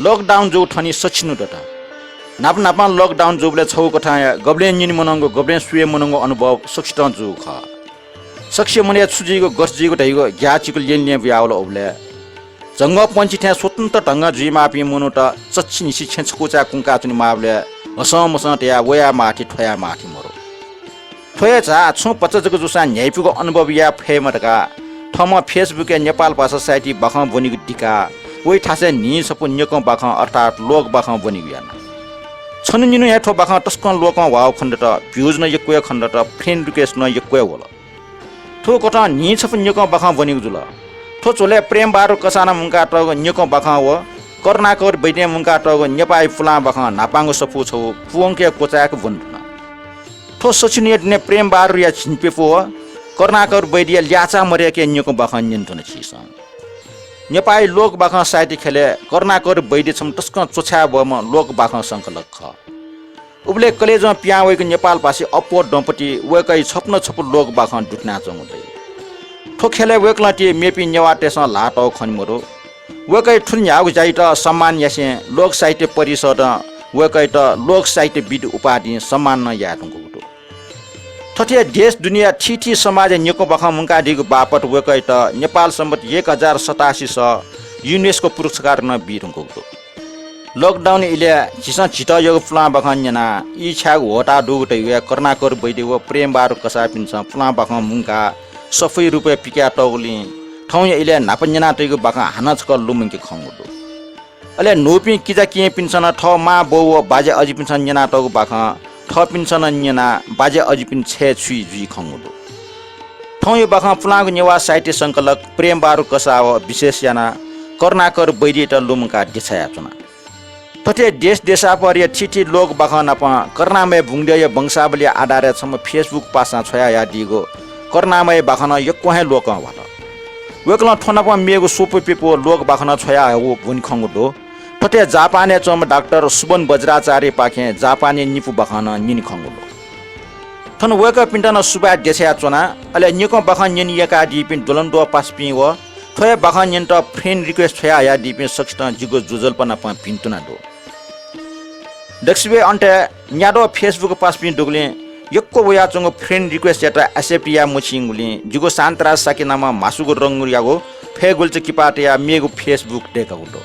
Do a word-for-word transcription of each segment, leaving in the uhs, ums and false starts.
लकडाउन जूगु थनि सकसिनं दत। न्हापा न्हापां लकडाउन जूबलय् छगू कथंया गबलें न्यने मनंगु, गबलें स्वये मनंगु अनुभव सकसितं जूगु खः। सकसिया मनय् छु जुइगु, गथे जुइगु धइगु ग्याःचिकु ल्यंल्यं बुयावल। उबलय् झंगःपंक्षी थें स्वतन्त्र ढंगं जुइमाःपिं मनूत चच्छि निसि छेँ छकूचाय् कुंकाच्वनेमाःबलय् हसंमसं तयाः वयाः माःथें थ्वयाः माःथें मरु। थ्व हे झा छुं भचा जक जूसां न्ह्याइपुगु अनुभव याये फयेमा धकाः थःम्हं Facebook-य् नेपाल भाषा साहित्य बाखं ब्वनीगु दिकाः वइ थासय् न्हिं छपु न्यकं बाखं अर्थात् लोक बाखं ब्वनीगु याना। छन्हु निन्हु हे थ्व बाखं तसकं लोकं ह्वाःगु खनेदत, views नं यक्व हे खनेदत, friend request नं यक्व हे वल। थुकथं न्हिं छपु न्यकं बाखं ब्वनीगु जुल। थ्व झ्वलय् प्रेमबहादुर कसालं मुंकातःगु न्यकं बाखं व करुणाकर वैद्यं मुंकातःगु नेपाःया पुलां बाखं न्हापांगु सफू छगू पूवंके क्वचाय्क ब्वने धुन। थ्व सकसिनया दुने प्रेमबहादुरया झिंप्यपु व करुणाकर वैद्यया ल्याःचाः मदय्के न्यकं बाखं न्यने धुन झीसं। नेपाःया लोक बाखं साहित्य ख्यलय् करुणाकर वैद्य छम्ह तसकं च्वछाये बहःम्ह लोक बाखं संकलक खः। उबलय् कलेजं पिहां वइगु नेपाल भाषाया अप्वः दँपति वय्कःया छपु न छपु लोक बाखं दुथ्यानाच्वंगु दइ। थ्व ख्यलय् वय्कलं ति मेपिं नेवाःतय्सं ल्हाः तःगु खने मदु। वय्कःया थुलि न्ह्याःगु ज्यायात सम्मान यासें लोक साहित्य परिषदं वय्कःयात लोक साहित्यविद् उपाधिं सम्मान नं याये धुंकूगु दु। थथे देश दुनिया थीथी समाजय् न्यकं बाखं मुंकादीगु बापत वय्कःयात नेपाल संवत् एक हजार सतासी स UNESCO पुरस्कार नं बी धुंकूगु दु। लकडाउन इलय् झीसं झीत यःगु पुलां बाखं न्यनाः ई छायेगु ह्वःताः दुगु धइगु हे करुणाकर वैद्य व प्रेमबहादुर कसाःपिन्सं पुलां बाखं मुंकाः सफूया रूपय् पिकातःगुलिं थौंया इलय् न्हापा न्यनातइगु बाखं हानं छकः लुमंके खंगु दु। अले न्हूपिं किजा किजापिन्सं नं थः मां बौ व बाज्या अजिपिन्सं न्यनातःगु बाखं थःपिन्सं नं न्यनाः बाज्या अजिपिनि छय् छुइ जुइ खंगु दु। थौंया बाखं पुलांगु नेवाः साहित्य संकलक प्रेमबहादुर कसाः व विशेष यानाः करुणाकर वैद्ययात लुमंकाः देछायाच्वना। थथे देश देशापरया थीथी लोक बाखं नाप करुणामय बुंगद्यःया वंशावलीया आधारय् छम्ह Facebook पासां छ्वयाहयादीगु करुणामय बाखं नं यक्व हे लोकं ह्वल। वय्कलं थ्व नाप मेगु स्वपु प्यपु लोक बाखं नं छ्वयाहयागु ब्वने खंगु दु। थथे जापानय् च्वंम्ह डाक्टर सुबन वज्राचार्यपाखें जापानया निपु बाखं नं न्यने खंगु दु। थन वय्कःपिन्त नं सुभाय् देछायाच्वना। अले न्यकं बाखं न्यने यंकादीपिं द्वलंद्वः पासापिं व थ्व हे बाखं न्यनेत friend request छ्वयाहयादीपिं सकसितं जिगु ज्वजलपा नाप भिन्तुना दु। दक्वसिबय् अन्त्यय् न्याद्वः Facebook पासापिं दुगुलिं यक्व वयाच्वंगु friend request-यात accept याये मछिंगुलिं जिगु शान्तराज शाक्य नामं म्हासुगु रंगयागु फय्गुल्चा किपा तयाः मेगु Facebook दय्कागु दु।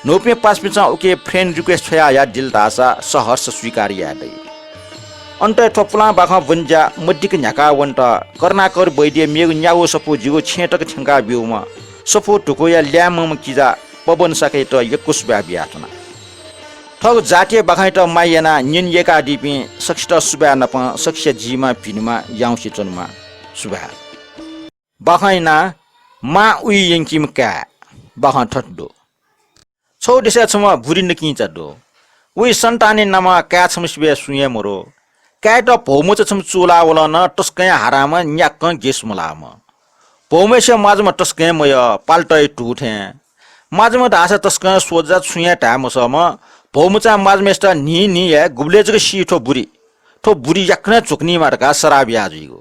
न्हूपिं पासापिन्सं उकी friend request छ्वयाहयादिल धाःसा सहर्ष स्वीकार याये दइ। अन्त्यय् थ्व पुलां बाखं ब्वने ज्या मदिक्क न्ह्याका वनेत करुणाकर वैद्यया मेगु न्यागू सफू जिगु छेँय् तक थ्यंका ब्यूम्ह सफू धुकूया ल्याय्म्हम्ह किजा पवन शाक्ययात यक्व सुभाय् बियाच्वना। थःगु जातीय बाखंयात माया यानाः न्यने यय्कादीपिं सकसित सुभाय् नाप सकसिया जीमा भिनेमा याउँसे च्वनेमा। सुभाय्। बाखंया नां मां उइ यंकीम्ह काय्। बाखं थथे दु। छगू देशय् छम्ह बुरी नकिंचा दु। वइ सन्तानी नामं काय् छम्ह सिबय् सुं हे मदु। काय्‌यात भौमचा छम्ह चूलावलं नं तसकं हे हाराम्ह, न्याक्कं गेस मलाःम्ह। भौम्हय्सिया म्वाजुम्ह तसकं हे मयः, पाल्टया धू थें। म्वाजुम्ह धाःसा तसकं हे सोझा, छुं हे धाये मसःम्ह। भौमचां म्वाजुम्हय्सित न्हिं न्हिं हे गुबलय् जक सी थ्व बुरी, थ्व बुरी याकनं झ्वकनीमा धकाः सराप याः जुइगु।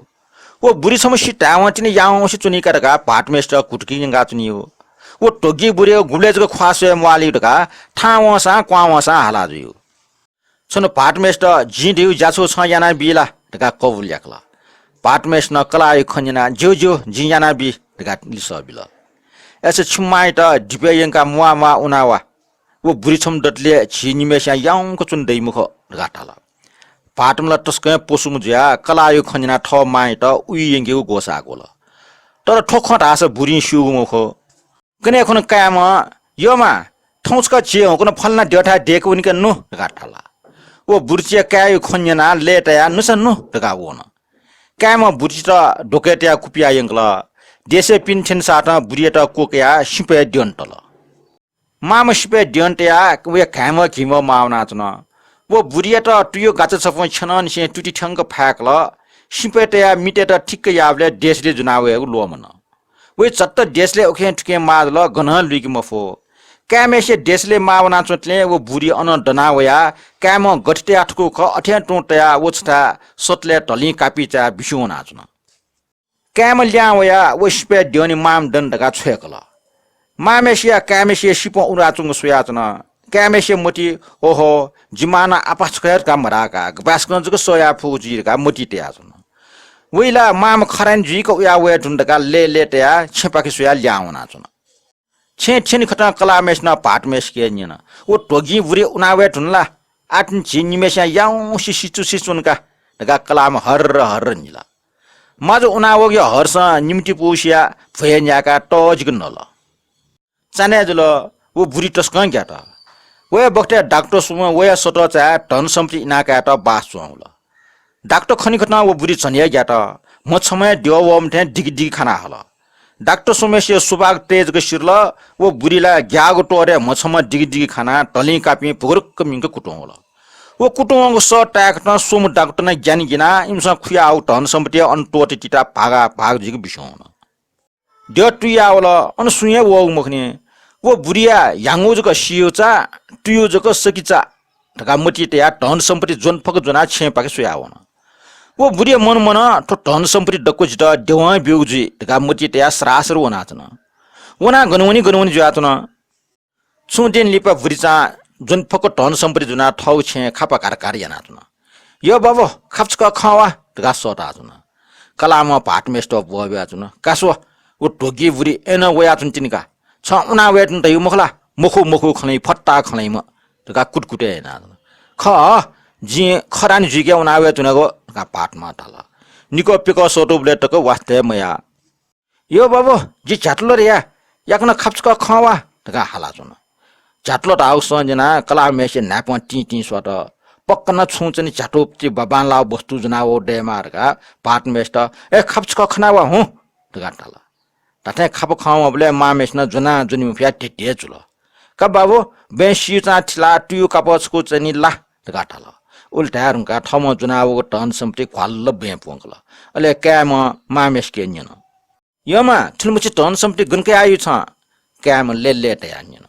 व बुरी छम्ह सी धायेवं तिनि याउँसे च्वनी का धकाः भाःतम्हय्सित घुतुकी यंकाच्वनीगु। व ध्वगी बुरी गुबलय् जक ख्वाः स्वये म्वाःलीगु धकाः थाहां वंसां क्वहां वंसां हाला जुइगु। छन्हु भाःतम्हय्सित जिं धइगु ज्या छगू छं यानाबी ला धकाः कबुल याकल। भाःतम्हय्सिनं कलाःया खँ न्यनाः ज्यू ज्यू, जिं यानाबी धकाः लिसः बिल। अय्सा छिमि मांयात दिपय् यंकाः म्वाः म्वाः उना वा। व बुरी छम्ह दतले झी निम्हय्सियां याउँक च्वने दइ मखु धकाः धाल। भाःतम्ह ला तसकं हे पसुम्ह जुयाः कलाःया खँ न्यनाः थः मांयात उइ यंकेगु ग्वसाः ग्वल। तर थ्व खँ धाःसा बुरिं स्यूगु मखु। कन्हय् खुन्हु काय्म्हं, "यः मां, थौं छकः झी हँकुन्हु फलाना द्यःथाय् दय्के वनी का नु" धकाः धाल। व बुरिचिया काय्‌या खँ न्यनाः लय्तायाः "नुसा नु" धकाः वन। काय्‌म्हं बुरिचित ध्वकय् तयाः कुपिया यंकल। देशय् पिने थ्यनेसातं बुरियात क्वकयाः सिँपय् द्यने तल। मांम्ह सिँपय् द्यने तयाः वया घाँय्म्ह घिम्ह माः वनाच्वन। व बुरियात तुयु गाचा छपुं छ्यनंनिसें तुति थ्यंक फाय्कल। सिँपय् तयाः मितय्त ठिक्क याःबलय् देशले ज्वना वयेगु ल्वःमन। वइ झट्ट देशले उखें थुखें माः जुल, गनं लुइके मफु। काय्‌म्हय्सिया देशले माः वनाच्वंतले व बुरी अनं दना वयाः काय्‌म्हं गथे तयाः थुकू खः अथें तुं तयाः व छथाय् सतलय् धलिं कापि चायाः बिस्युं वनाच्वन। काय्‌म्ह लिहां वयाः व सिँपय् द्यःने माःम्ह दनि धकाः छ्वय्कल। मांम्हेसिया काय्‌म्हेसिया सिपं उनाच्वंगु स्वयाच्वन। काय्‌म्हेसिया मतिइ, ओहो, जि मां नं आपाः छकः हे धकाः मधाः का, गपाय्‌सकं जक सह याये फुगु जुइ धकाः मतिइ तयाच्वन। वइ ला मांम्ह खरानि जुइक उया वये धुन धकाः लय्‌लय् तयाः छेँपाखे स्वयाः लिहां वनाच्वन। छेँय् थ्यनेखतं कलाःम्हेसिनं भाःतम्हेसिके न्यन, व ध्वगिं बुरी उना वये धुन ला? आः थन झी निम्हेसिनं याउँसे सिचुसे च्वन का धकाः कलाःम्ह हर्र हर्र निल। माजु उना वःगुया हर्षं निम्हतिपूसिया भ्वय् न्याय्‌काः तःजिक नल। चान्हय् जुल। व बुरी तसकं ग्यात। वया बखतय् डाक्टर स्वम्हं वया सतः चाय् धन सम्पत्ति इना कायेत बास च्वंवल। डाक्टर खनेखतं व बुरी झन हे ग्यात। म्ह छम्हं हे द्यः वःम्ह थें दिगि दिगि खाना हल। डाक्टर स्वम्हेसिया सुभाग तये जक सिधल। व बुरी ला ग्याःगु त्वःतय् म्ह छम्हं दिगि दिगि खानाः धलिं कापिं भुगुरुक्क मिंक कुतुं वल। व कुतुं वंगु सः ताय्‌कथं स्वम्ह डाक्टरं ज्ञान गिनाः इमिसं खुयाहःगु धन सम्पत्ति अन त्वःते तिताः भागा भाग जुइक बिस्युं वन। द्यः तुयावल, अन सुं हे वःगु मखुनि। व बुरिया ह्याउँगु जक सियुचा, तुयु जक सकिचा धकाः मतिइ तयाः धन सम्पत्ति ज्वनफक ज्वनाः छेँपाखे स्वयावन। व बुरिया मन मन थ्व धन सम्पत्ति दक्व जितः द्यवं ब्यूगु जुइ धकाः मतिइ तयाः सरासर वनाच्वन। वनाः गन वनी गन वनी जुयाच्वन। छुं दिं लिपा बुरिचां ज्वनफक धन सम्पत्ति ज्वनाः थःगु छेँय् खापा घात घात यानाच्वन। "यः बाबु, खापा छकः खं वा" धकाः सःताच्वन। कलाःम्हं भाःतम्हेसित ब्वःबियाच्वन, "का स्व, व ध्वगी बुरी अय्‌नं वयाच्वन तिनि का। छं उना वये धुन धइगु मखु ला? मखु, मखु खँ ल्हाइ, फत्ता खँ ल्हाइम्ह" धकाः कुतकुतय् यानाच्वन। "खः, जिं खरानि जुइके उना वये धुनागु" धकाः भाःतम्हं धाल। निकः प्यकः सःतूबलय् तक वास्ता हे मयाः। "यः बाबु, जि झ्यातुल धया, याकनं खापा छकः खं वा" धकाः हालाच्वन। झ्यातुल धाःगु सं न्यनाः कलाःम्हेसिया न्हाय्पं तिं तिं स्वत। पक्क नं छुं चनि झ्यातुपति बांबांलाःगु वस्तु ज्वनावःगु दयेमाः धकाः भाःतम्हेसित, "ए, खापा छकः खना वा हुँ" धकाः धाल। धात्थें खापा खं वंबलय् मांम्हेसिनं ज्वनाः ज्वने मफयाः धेधे जुल। "का बाबु, बँय् सियुचां थिलाः तुयु कापः छकू चनि ला" धकाः धाल। उलि धाये धुंकाः थःम्हं ज्वनावःगु धन सम्पत्ति घ्वाल्ल बँय् प्वंकल। अले काय्‌म्हं मांम्हेसिके न्यन, "यः मां, थुलिमछि धन सम्पत्ति गन कयाः यू छं?" काय्‌म्हं लय्‌लय् तयाः न्यन,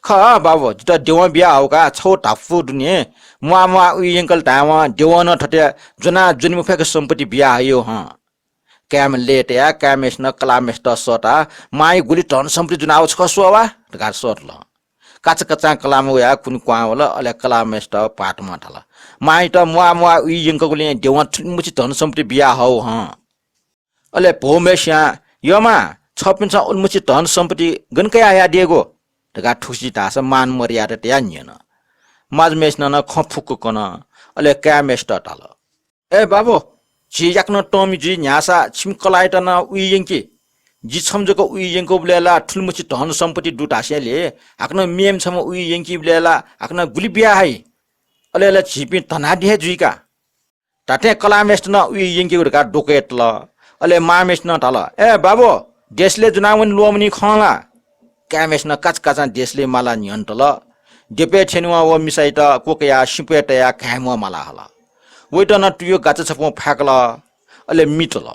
"खः बाबु, जितः द्यवं बियाहःगु का, छगू धापू दुने, म्वाः म्वाः उइ यंकल धायेवं द्यवं नं थथे ज्वनाः ज्वने मफय्क सम्पत्ति बियाहयागु हं।" काय्‌म्हं लय् तयाः काय्‌म्हेसिनं कलाःम्हेसित सःताः, "मांया गुलि धन सम्पत्ति ज्वनावःगु छकः स्वः वा" धकाः सःतल। काचाकाचां कलाःम्ह वयाः कुने क्वहां वल। अले कलाःम्हेसित भाःतम्हं धाल, "मांयात म्वाः म्वाः उइ यंकूगुलिं द्यवं थुलिमछि धन सम्पत्ति बियाहःगु हं।" अले भौम्हेस्यां, "यः मां, छःपिन्सं उलिमछि धन सम्पत्ति गन कयाः हयादीगु?" धकाः थुगुसी धाःसा मान मर्यादा तयाः न्यन। माजुम्हेसिनं नं खँ फुक्क कन। अले काय्‌म्हेसित धाल, "ए बाबु, झी याकनं तःमि जुइ न्ह्याःसा छिमि कलाःयात नं उइ यंकि। जि छम्ह जक उइ यंकूबलय् ला थुलिमछि धन सम्पत्ति दु धासेंलि हाकनं मेम्ह छम्ह उइ यंकीबलय् ला हाकनं गुलि बिया हइ? अले ला झीपिं धनाढ्य हे जुइ का।" धात्थें कलाःम्हेसित नं उइ यंकेगु धकाः द्वकय् तल। अले मांम्हेसिनं धाल, "ए बाबु, देशलय् ज्वनावने ल्वःमनी खं ला?" काय्‌म्हेसिनं काचाकाचां देशलय् मालाः न्ह्यःने तल। द्यपय् थ्यनेवं व मिसायात क्वकयाः सिँपय् तयाः घाँय् म्वाः मालाः हल। वयात नं तुयु गाचा छपुं फाय्‌कल। अले मि तल।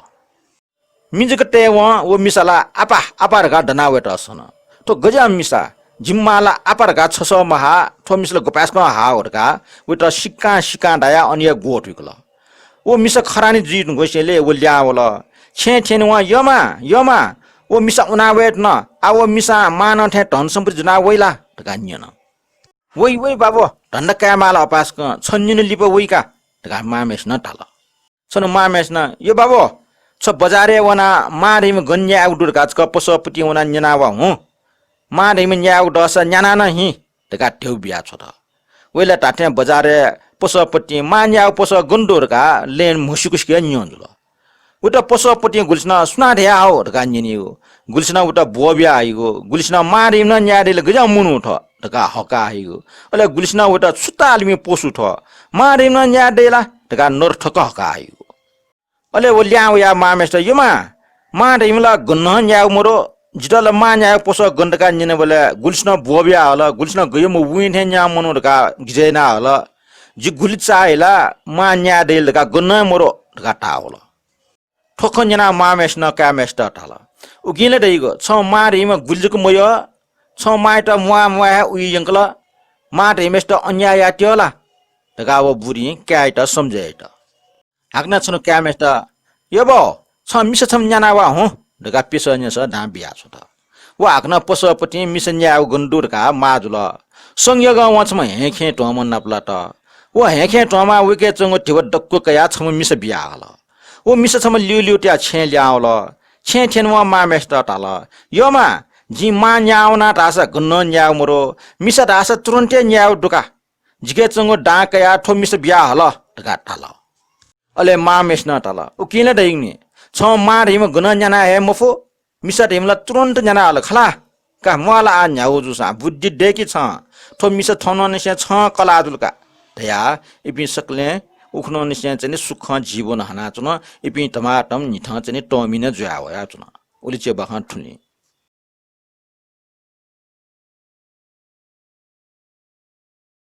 मि जक तयेवं व मिसा ला आपा, आपा धकाः दनाः वयात सन। "थ्व गज्याःम्ह मिसा, जिमि मां ला आपा धकाः छसः महा, थ्व मिसा ला गपाय्‌सकं हाः" धकाः वयात सिक्कां सिक्कां धयाः अन हे ग्वः थुइकल। व मिसा खरानी जुइ धुंकूसेंलि व लिहां वल। छेँय् थ्यनेवं, "यः मां, यः मां, व मिसा उना वये धुन, आः व मिसां मां नं थें धन सम्पत्ति ज्वना वइ ला?" धकाः न्यन। "वइ, वइ बाबु, धन्दा कायेमाल अपाय्‌सकं, छन्हु निन्हु लिपा वइ का" धकाः मांम्हेसिनं धाल। छन्हु मांम्हेसिनं, "यः बाबु, छ बजारय् वनाः मां धइम्ह गन न्यायेगु दु धकाः छकः पसःपतिं वनाः न्यना वा हुँ। मां धइम्ह न्यायेगु दःसा न्यानाः नं हि" धकाः ध्यबा बिया छ्वत। वइ ला धात्थें बजारय् पसःपतिं मां न्यायेगु पसः गन दु धकाः लँय् म्हसीकुसिक हे न्यं जुल। वयात पसःपतिं गुलिसिनं "सुनां धयाहःगु?" धकाः न्यनीगु, गुलिसिनं वयात ब्वःबिया हइगु, गुलिसिनं "मां धइम्ह नं न्याये दइ ला, गज्याःम्ह मनू थ्व" धकाः हक्का हइगु, अले गुलिसिनं वयात "छु ताःलाःम्ह पशु थ्व, मां धइम्ह नं न्याये दइ ला" धकाः नरथक हक्का हइगु। अले व लिहां वयाः मांम्हेसित, "यः मां, मां धइम्ह ला गनं न्यायेगु मदु, जितः ला मां न्यायेगु पसः गन" धकाः न्यनाबलय् गुलिसिनं ब्वःबिया हल, गुलिसिनं "गज्याःम्ह उइ थें न्याःम्ह मनू" धकाः गिजय् याना हल। "जि गुलि चाःहि ला, मां न्याये दइ ला धकाः गनं मदु" धकाः धाः वल। थ्व खँ न्यनाः मांम्हेसिनं काय्‌म्हेसित धाल, "उकिं ला धइगु, छं मां धइम्ह गुलि जक मयः, छं मांयात म्वाः म्वाः हे उइ यंकल, मां धइम्हेसित अन्याय यायेत्यः ला?" धकाः व बुरिं काय्‌यात सम्झय् यात। हाकनं छन्हु काय्‌म्हेसित, "यः बाबु, छं मिसा छम्ह न्याना वा हुँ" धकाः प्यसः न्यसः दां बिया छ्वत। व हाकनं पसःपतिं मिसा न्यायेगु गन दु धकाः माः जुल। संयोगं वं छम्ह हेँखेँ ध्वंम्ह नापलात। व हेँखेँ ध्वंम्हं वय्कःयाच्वंगु धिबा दक्व कयाः छम्ह मिसा बियाहल। व मिसा छम्ह ल्यूल्यूतया छेँय् ल्याहां वल। छेँय् थ्यंवं मांम्हेसित धाल, "यःमां, जिं मां न्याहां वना धाःसा गनं न्यायेगु मदु, मिसा धाःसा तुरुन्त हे न्यायेगु दु का। जिके च्वंगु दां कयाः थ्व मिसा बियाहल" धकाः धाल। अले मांम्हेसिनं धाल, "उकिं ला धइगु नि, छं मां धइम्ह गनं न्याना हे मफु, मिसा धइम्ह ला तुरुन्त न्याना हल खला। का, म्वाः ला आः न्ह्यागु जूसां, बुद्धि दय्कि छं, थ्व मिसा थौंनिसें छं कलाः जुल का" धयाः इपिं सकलें उखुन्हुनिसें चाहिँ नि सुखं जीवन हनाच्वन। इपिं धमाधम न्हिथं चाहिँ नि तःमि नं जुया वयाच्वन। उलि चेबाखं थुलि।